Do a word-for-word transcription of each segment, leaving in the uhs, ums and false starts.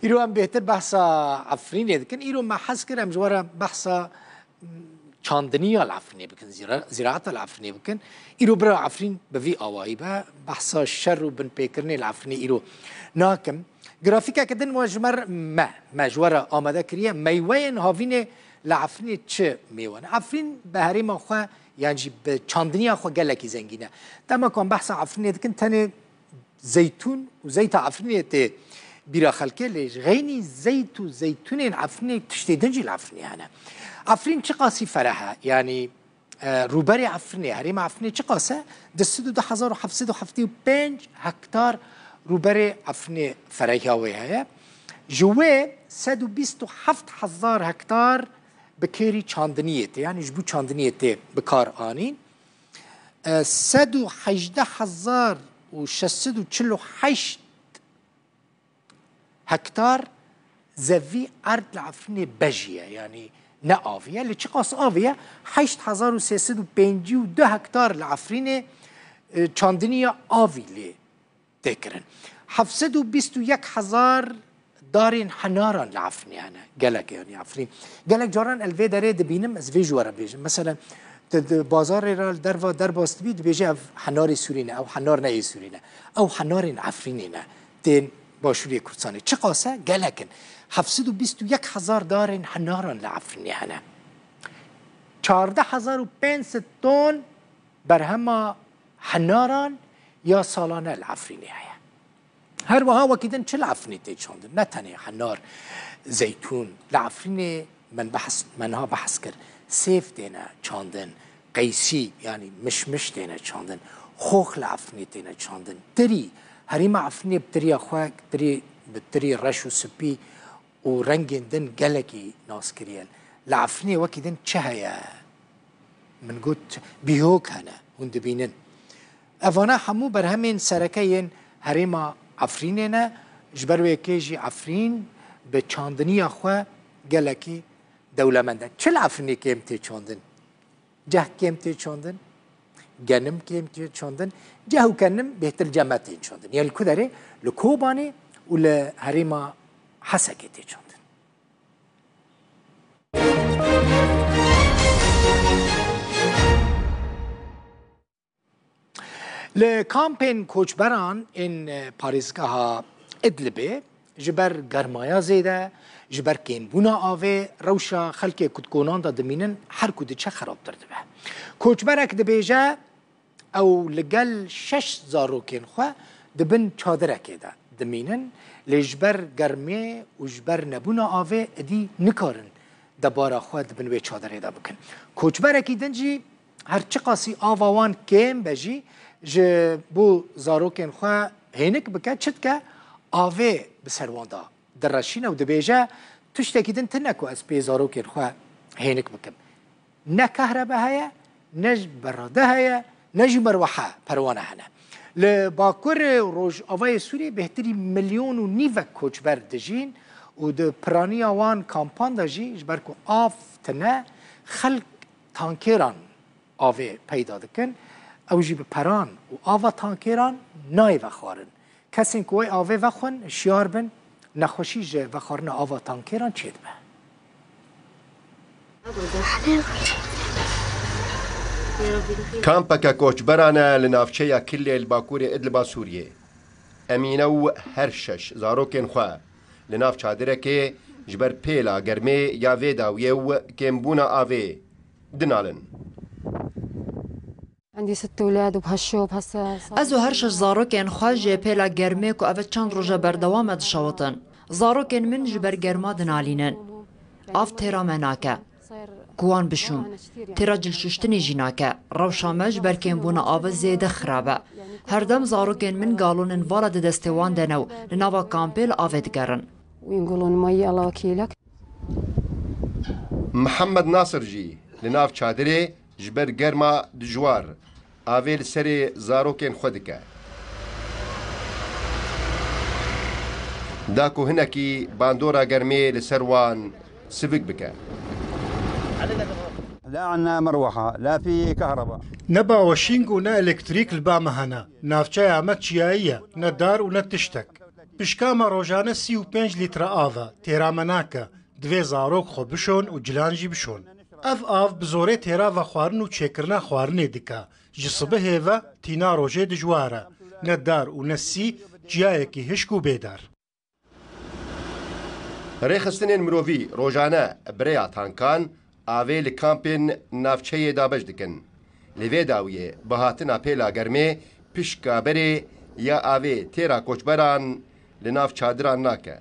Îro em bêhtir behsa Efrînê dikin. Îro me hez kir em ji we re behsa, m, çandiniya li Efrînê bikin, zîra-, zîraeta li Efrînê bikin. Îro bira Efrîn bi vî awayî be. Behsa şer û binpêkirinê li Efrînê îro nakim. Grafîkeke din we ji me, me, me ji we re amade kiriye. Meyweyên havînê li Efrînê çi mêwe ne? Efrîn bi herêma xwe yan jî bi çandiniya xwe gelekî zengîn e. Dema ku em behsa Efrînê dikin, tenê zeytûn û zeyta Efrînê tê bîra xelkê, lê ji xeynî zeyt û zeytûnên Efrînê tiştê din jî li Efrînê hene. Efrîn çiqasî fereh e, yanî, e, rûberê Efrînê, herêma Efrînê çiqas e? Di sed û deh hezar û heft sed û heftê û pênc hektar rûberê Efrînê ferehiya wê heye. Ji wê sed û bîst û heft hezar hektar bi kêrî çandiniyê tê, yanî ji bo çandiniyê tê bi kar anîn. E, sed û hejdeh hezar û şeş sed û çil û heşt hektar zevî erd li Efrînê bejî ye, yanî ne avî ye. Li çiqas avî ye? Heşt hezar û sê sed û pêncî û du hektar li Efrînê, e, çandiniya avî lê tê kirin. Heft sed û bîst û yek hezar darên henaran li Efrînê hene. Gelek, yanî Efrîn. Gelek caran el vê derê dibînim, ez vê ji we re bêjim. Meselen, tu di bazarê re li derva derbas dibî, dibêje ev henarê Sûrî ne, ew henar ne yê Sûrî ne. Ew henarên Efrînê ne. Tên Başûrê Kurdistanê. Çiqas e? Gelek in. Heft sed û bîst û yek hezar darên henaran li Efrînê hene. Çardeh hezar û pênc sed ton berhema henaran ya salane li Efrînê heye. Her wiha wekî din çi li Efrînê tê çandin? Ne tenê henar, zeytûn. Li Efrînê min behs, me niha behs kir. Sêv têne çandin, qeysî, yanî mişmiş têne çandin. Xox li Efrînê têne çandin. Tirî, herêma Efrînê bi tiriya xwe, tirî, bi tirî reş û spî û rengên din gelekî nas kiriye. Li Efrînê wekî din çi heye? Min got, bîhok hene, hûn dibînin. Evana hemû berhemên sereke yên herêma Efrînê ne, ji ber wê yekê jî Efrîn bi çandiniya xwe gelekî dewlemend e. Çi li Efrînê kêm tê çandin? Ceh kêm tê çandin, genim kêm tê çandin, ceh û kenim bêhtir ceh me tên çandin. Yên li ku derê? Li Kobanê û li herêma Hesekê tê çandin. Li kampên koçberan ên parêzgeha Idlibê ji ber germaya zêde, ji ber kêmbûna avê, rewşa xelkê ku di konan de dimînin her ku diçe xerabtir dibe. Koçberek dibêje, ew li gel şeş zarokên xwe di bin çadirekê de dimînin, lê ji ber germê û ji ber nebûna avê êdî nikarin debara xwe di bin wê çadirê de bikin. Koçberekî din jî her çiqasî ava wan kêm be jî, ji bo zarokên xwe hênik bike, çi dike? Avê bi ser wan de direşîne û dibêje, tiştekî din tune ku ez pê zarokên xwe hênik bikim. Ne kehrebe heye, ne jî berade heye, ne jî merwehe, perwane hene. Li Bakur û Rojavayê Sûriyê bêhtirî milyon û nîvek koçber dijîn û di piraniya wan kampan de jî, ji ber ku av tune, xelk tankêran avê peyda dikin. Ew jî bi peran û ava tankêran nayê vexwarin. Kesên ku wê avê vexwin, hişyar bin, nexweşî ji vexwarina ava tankêran çêdibe. Kampeke koçberan e li navçeya Kilê li bakurê Idliba Sûriyê. Emîne û her şeş zarokên xwe li nav çadirekê ji ber pêla germê ya vê dawiyê û kêmbûna avê dinalin. عندي ست أولاد وبهالشوب هسه صار Ez û her şeş zarokên xwe ji pêla germê ku ev çend roj e berdewam e dişewitin. Zarokên min ji ber germa dinalînin. Av têra me nake. Ku wan bişûm. Têra cilşuştinê jî nake. Rewşa me ji ber kêmbûna avê zêde xirab e. Her dem zarokên min galonên vala di destê wan de ne û li nava kampê li avê digerin. وينقلون مي، الله وكيلك. Mihemed Nasir jî li nav çadirê ji ber germa dijwar avê li serê zarokên xwe dike. Da ku hinekî bandora germê li ser wan sivik bike. لا عنا مروحة، لا في كهرباء. Ne baweşîng û ne elektrîk li ba me hene. Navçeya me çiyayî ye, ne dar û ne tiştek. Pişka me rojane sî û pênc lître av e, têra me nake. Divê zarok xwe bişon û cilan jî bişon. Ev av bi zorê têra vexwarin û çêkirina xwarinê dike. Ji sibihê ve tîna rojê dijwar e. Ne dar û ne sî, çiyayekî hişk û bêdar. Rêxistinên mirovî rojane bi rêya tankan avê li kampên navçeyê dabeş dikin. Li vê dawiyê bi hatina pêla germê pişka berê ya avê têra koçberan li nav çadiran nake.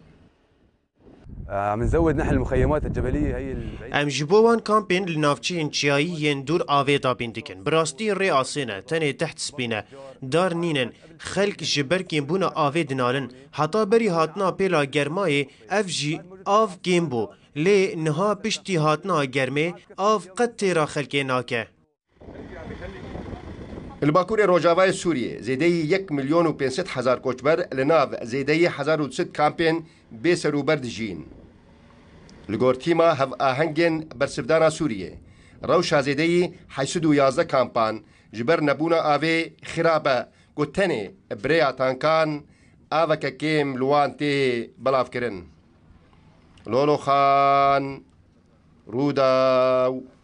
عم نزود نحن المخيمات الجبلية هي البعيدة. Em ji bo wan kampên li navçeyên çiyayî yên dûr avê dabîn dikin. Bi rastî rê asê ne, tenê teht spî ne. Dar nînin. Xelk ji ber kêmbûna avê dinalin. Heta berî hatina pêla germayê ev jî av kêm bû. Lê niha piştî hatina germê av qet têra xelkê nake. Li Bakurê Rojavayê Sûriyê zêdeyî yek milyon û pênc sed hezar koçber li nav zêdeyî hezar û du sed kampên bê serûber dijîn. Li gor tîma hevahengên bersivdana Sûriyê, rewşa zêdeyî heşt sed û yazdeh kampan ji ber nebûna avê xirab e ku tenê bi rêya tankan aveke kêm li wan tê belavkirin. Lolo Xan, Rûdaw.